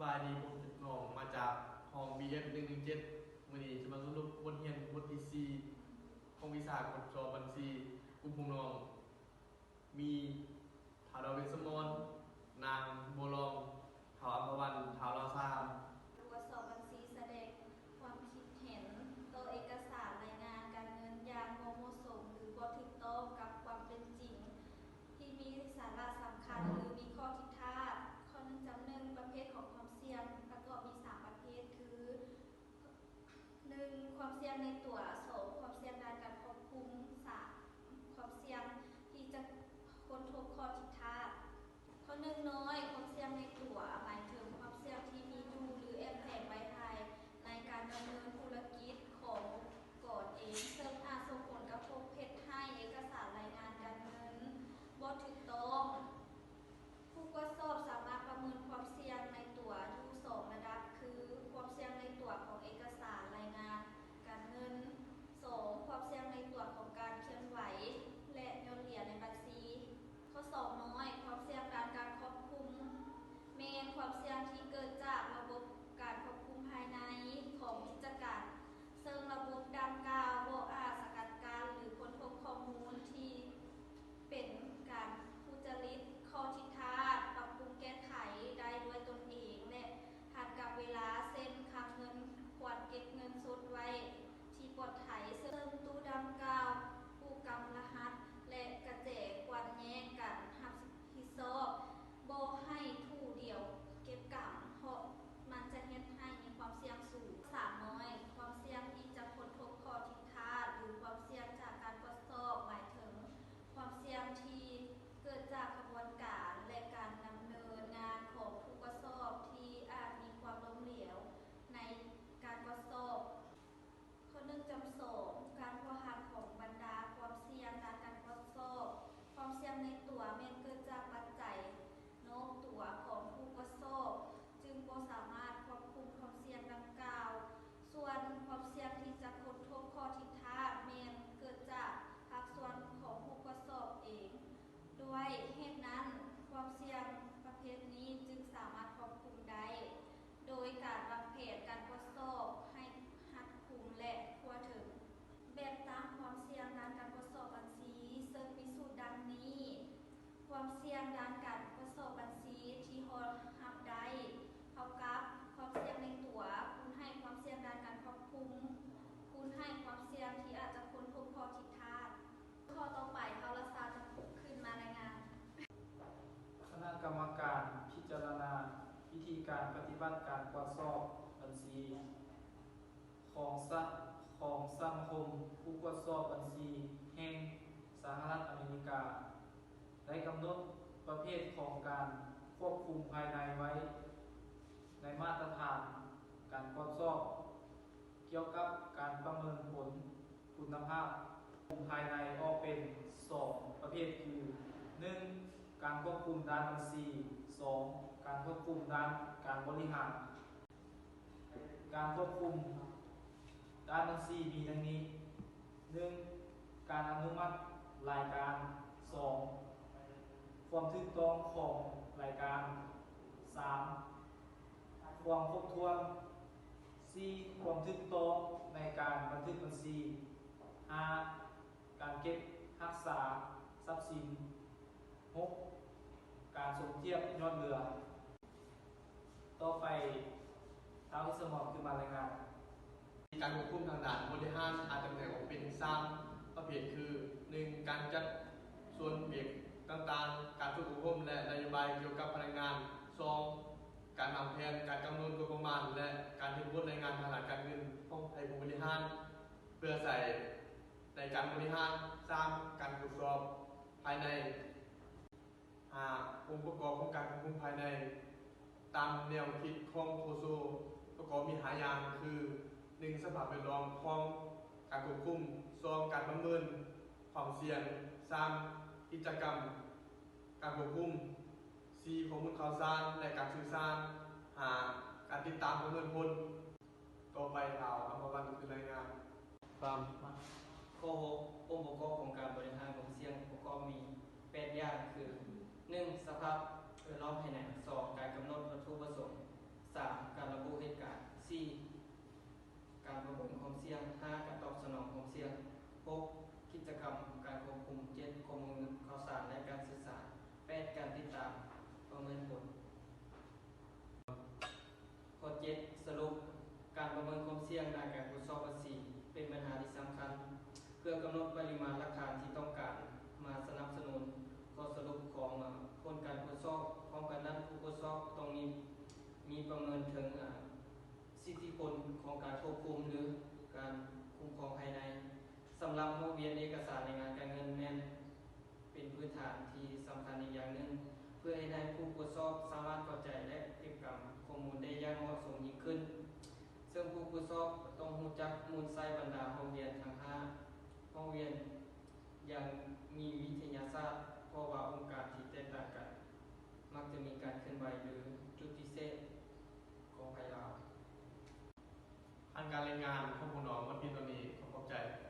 ສະບາຍດີ ພວກນ້ອງມາຈາກຫ້ອງ ບີເອັຟ ໜຶ່ງໜຶ່ງເຈັດ ມື້ນີ້ຈະມາສະຫຼຸບບົດຮຽນບົດທີສີ່ ຂອງວິຊາກວດສອບບັນຊີ. ກຸ່ມພວກນ້ອງມີ ທ້າວດາວເວດສະໝອນ, ນາງບົວລອງ, ທ້າວອຳພະວັນ, ທ້າວລາວຊາມ. ກວດສອບບັນຊີສະແດງຄວາມຄິດເຫັນຕໍ່ເອກະສານລາຍງານການເງິນຢ່າງບໍ່ເໝາະສົມ ຫຼື ບໍ່ຖືກຕ້ອງກັບຄວາມເປັນຈິງ ທີ່ມີສາລະສຳຄັນ ຫຼື ມີຂໍ້ຜິດພາດ. ຂໍ້ໜຶ່ງຈຳໜຶ່ງ ປະເພດຂອງຄວາມສ່ຽງປະກອບມີສາມປະເພດຄື ໜຶ່ງ ຄວາມສ່ຽງໃນຕົວ, ສອງ ຄວາມສ່ຽງດ້ານການຄວບຄຸມ, ສາມ ຄວາມສ່ຽງທີ່ຈະຄົ້ນພົບຂໍ້ຜິດພາດ. ຂໍ້ໜຶ່ງນ້ອຍ ຄວາມສ່ຽງໃນຕົວ ໝາຍເຖິງຄວາມສ່ຽງທີ່ມີຢູ່ ຫຼື ແອບແຝງໄວ້ພາຍໃນການດຳເນີນທຸລະກິດຂອງອົງກອນເອງ, ເຊິ່ງອາດສົ່ງຜົນກະທົບເຮັດໃຫ້ເອກະສານລາຍງານການເງິນບໍ່ຖືກຕ້ອງ. ຜູ້ກວດສອບສາມາດປະເມີນຄວາມສ່ຽງໃນຕົວຢູ່ສອງລະດັບ ຄື ຄວາມສ່ຽງໃນຕົວຂອງເອກະສານລາຍງານການເງິນ, ສອງ ຄວາມສ່ຽງໃນຕົວຂອງການເຄື່ອນໄຫວ ແລະ ຍອດເຫຼືອໃນບັນຊີ. ຂໍ້ສອງນ້ອຍ ຄວາມສ່ຽງດ້ານການຄວບຄຸມ ແມ່ນຄວາມສ່ຽງທີ່ເກີດຈາກລະບົບການຄວບຄຸມພາຍໃນຂອງກິດຈະການ ເຊິ່ງລະບົບດັ່ງກ່າວບໍ່ອາດສະກັດກັ້ນ ຫຼື ຄົ້ນພົບຂໍ້ມູນທີ່ເປັນການທຸຈະລິດ, ຂໍ້ຜິດພາດ, ປັບປຸງແກ້ໄຂໄດ້ດ້ວຍຕົນເອງ ແລະ ທັນກັບເວລາ, ເຊັ່ນ ຄັງເງິນຄວນເກັບເງິນສົດໄວ້ທີ່ປອດໄພ, ເຊິ່ງຕູ້ດັ່ງກ່າວ, ຕູ້ກຳລະຫັດ ແລະ ກະແຈຄວນແຍກກັນຮັບຜິດຊອບ, ບໍ່ໃຫ້ຕູ້ດຽວເກັບກຳ, ເພາະມັນຈະເຮັດໃຫ້ມີຄວາມສ່ຽງສູງ. ສາມນ້ອຍ ຄວາມສ່ຽງທີ່ຈະຄົ້ນພົບຂໍ້ຜິດພາດ ຫຼື ຄວາມສ່ຽງຈາກການກວດສອບ ໝາຍເຖິງຄວາມສ່ຽງທີ່ເກີດຈາກຂະບວນການ ແລະ ການດຳເນີນງານຂອງຜູ້ກວດສອບທີ່ອາດມີຄວາມລົ້ມເຫຼວໃນການກວດສອບ. ຂໍ້ໜຶ່ງຈຳສອງ ການພົວພັນຂອງບັນດາຄວາມສ່ຽງດ້ານການກວດສອບ. ຄວາມສ່ຽງໃນຕົວແມ່ນເກີດຈາກປັດໄຈນອກຕົວຂອງຜູ້ກວດສອບ, ຈຶ່ງບໍ່ສາມາດຄວບຄຸມຄວາມສ່ຽງດັ່ງກ່າວ. ສ່ວນຄວາມສ່ຽງທີ່ຈະຄົ້ນພົບຂໍ້ຜິດພາດແມ່ນເກີດຈາກພາກສ່ວນຂອງຜູ້ກວດສອບເອງ. ດ້ວຍເຫດນັ້ນ, ຄວາມສ່ຽງປະເພດນີ້ຈຶ່ງສາມາດຄວບຄຸມໄດ້ ໂດຍການວາງແຜນການກວດສອບໃຫ້ຮັດຄຸມ ແລະ ທົ່ວເຖິງ. ແບບຕັ້ງຄວາມສ່ຽງດ້ານການກວດສອບບັນຊີ ເຊິ່ງມີສູດດັ່ງນີ້: ຄວາມສ່ຽງດ້ານການກວດສອບບັນຊີທີ່ຮອງຮັບໄດ້ ເທົ່າກັບຄວາມສ່ຽງໃນຕົວ ຄູນໃຫ້ຄວາມສ່ຽງດ້ານການຄວບຄຸມ ຄູນໃຫ້ຄວາມສ່ຽງທີ່ອາດຈະຄົ້ນພົບຂໍ້ຜິດພາດ. ຂໍ້ຕໍ່ໄປ ເຮົາລະຊາຈະຂຶ້ນມາລາຍງານ. ຄະນະກຳມະການພິຈາລະນາວິທີການປະຕິບັດການກວດສອບບັນຊີຂອງສະ ຂອງສະມາຄົມຜູ້ກວດສອບບັນຊີແຫ່ງສະຫະລັດອາເມລິກາ ໄດ້ກຳນົດປະເພດຂອງການຄວບຄຸມພາຍໃນໄວ້ໃນມາດຕະຖານການກວດສອບ ກ່ຽວກັບການປະເມີນຜົນຄຸນນະພາບ ຄວບຄຸມພາຍໃນອອກເປັນສອງປະເພດຄື ໜຶ່ງ ການຄວບຄຸມດ້ານບັນຊີ, ສອງ ການຄວບຄຸມດ້ານການບໍລິຫານ. ການຄວບຄຸມດ້ານບັນຊີມີດັ່ງນີ້: ໜຶ່ງ ການອະນຸມັດລາຍການ, ສອງ ຄວາມຖືກຕ້ອງຂອງລາຍການ, ສາມ ຄວາມຄົບຖ້ວນ, ສີ່ ຄວາມຖືກຕ້ອງໃນການບັນທຶກບັນຊີ, ຫ້າ ການເກັບຮັກສາຊັບສິນ, ຫົກ ການສົມທຽບຍອດເຫຼືອ. ຕໍ່ໄປ ທ້າວ ວິສະໝອນ ຂຶ້ນມາລາຍງານ. ການຄວບຄຸມທາງດ້ານບໍລິຫານອາດຈະແບ່ງອອກເປັນສາມປະເພດຄື ໜຶ່ງ ການຈັດສ່ວນວຽກຕ່າງໆ, ການຝຶກອົບຮົມ ແລະ ນະໂຍບາຍກ່ຽວກັບພະນັກງານ, ສອງ ການວາງແຜນ, ການກຳນົດງົບປະມານ ແລະ ການເຮັດບົດລາຍງານທາງດ້ານການເງິນໃຫ້ຜູ້ບໍລິຫານ ເພື່ອໃຊ້ໃນການບໍລິຫານ, ສາມ ການກວດສອບພາຍໃນ. ຫ້າ ອົງປະກອບຂອງການຄວບຄຸມພາຍໃນ ຕາມແນວຄິດຂອງໂຄໂຊ ປະກອບມີຫ້າຢ່າງຄື ໜຶ່ງ ສະພາບແວດລ້ອມຂອງການຄວບຄຸມ, ສອງ ການປະເມີນຄວາມສ່ຽງ, ສາມ ກິດຈະກຳການຄວບຄຸມ, ສີ່ ຂໍ້ມູນຂ່າວສານ ແລະ ການສື່ສານ, ຫ້າ ການຕິດຕາມປະເມີນຜົນ. ຕໍ່ໄປ ທ້າວ ອຳພະວັນ ຂຶ້ນລາຍງານ. ຄວາມ ຂໍ້ຫົກ ອົງປະກອບຂອງການບໍລິຫານຄວາມສ່ຽງປະກອບມີແປດຢ່າງຄື ໜຶ່ງ ສະພາບແວດລ້ອມພາຍໃນ, ສອງ ການກຳນົດວັດຖຸປະສົງ, ສາ ສີ່ ການປະເມີນຄວາມສ່ຽງ. ຫ້າ ການຕອບສະໜອງຄວາມສ່ຽງ. ຫົກ ກິດຈະກຳການຄວບຄຸມ. ເຈັດ ຂໍ້ມູນຂ່າວສານ ແລະ ການສື່ສານ. ແປດ ການຕິດຕາມປະເມີນຜົນ. ຂໍ້ເຈັດ ສະຫຼຸບ, ການປະເມີນຄວາມສ່ຽງດ້ານການກວດສອບພາສີ ເປັນບັນຫາທີ່ສຳຄັນ ເພື່ອກຳນົດປະລິມານຫຼັກຖານທີ່ຕ້ອງການມາສະໜັບສະໜູນຂໍ້ສະຫຼຸບຂອງ ອາ ຜົນການກວດສອບ. ພ້ອມກັນນັ້ນ, ຜູ້ກວດສອບຕ້ອງມີ ມີປະເມີນເຖິງ ອາ ສິດທິຜົນຂອງການຄວບຄຸມ ຫຼື ການຄຸ້ມຄອງພາຍໃນ. ສຳລັບຫ້ອງວຽນເອກະສານລາຍງານການເງິນ ແມ່ນເປັນພື້ນຖານທີ່ສຳຄັນອີກຢ່າງໜຶ່ງ ເພື່ອເຮັດໃຫ້ຜູ້ກວດສອບສາມາດເຂົ້າໃຈ ແລະ ເກັບກຳຂໍ້ມູນໄດ້ຢ່າງເໝາະສົມຍິ່ງຂຶ້ນ. ເຊິ່ງຜູ້ກວດສອບຕ້ອງຮູ້ຈັກໝູນໃຊ້ບັນດາຫ້ອງວຽນທັງຫ້າຫ້ອງວຽນຢ່າງມີວິທະຍາສາດ, ເພາະວ່າອົງການທີ່ແຕກຕ່າງກັນມັກຈະມີການເຄື່ອນໄຫວ ຫຼື ຈຸດພິເສດຂອງໃຜລາວ. ຜ່ານການລາຍງານຂອງພວກນ້ອງໝົດພຽງເທົ່ານີ້. ຂໍຂອບໃຈ.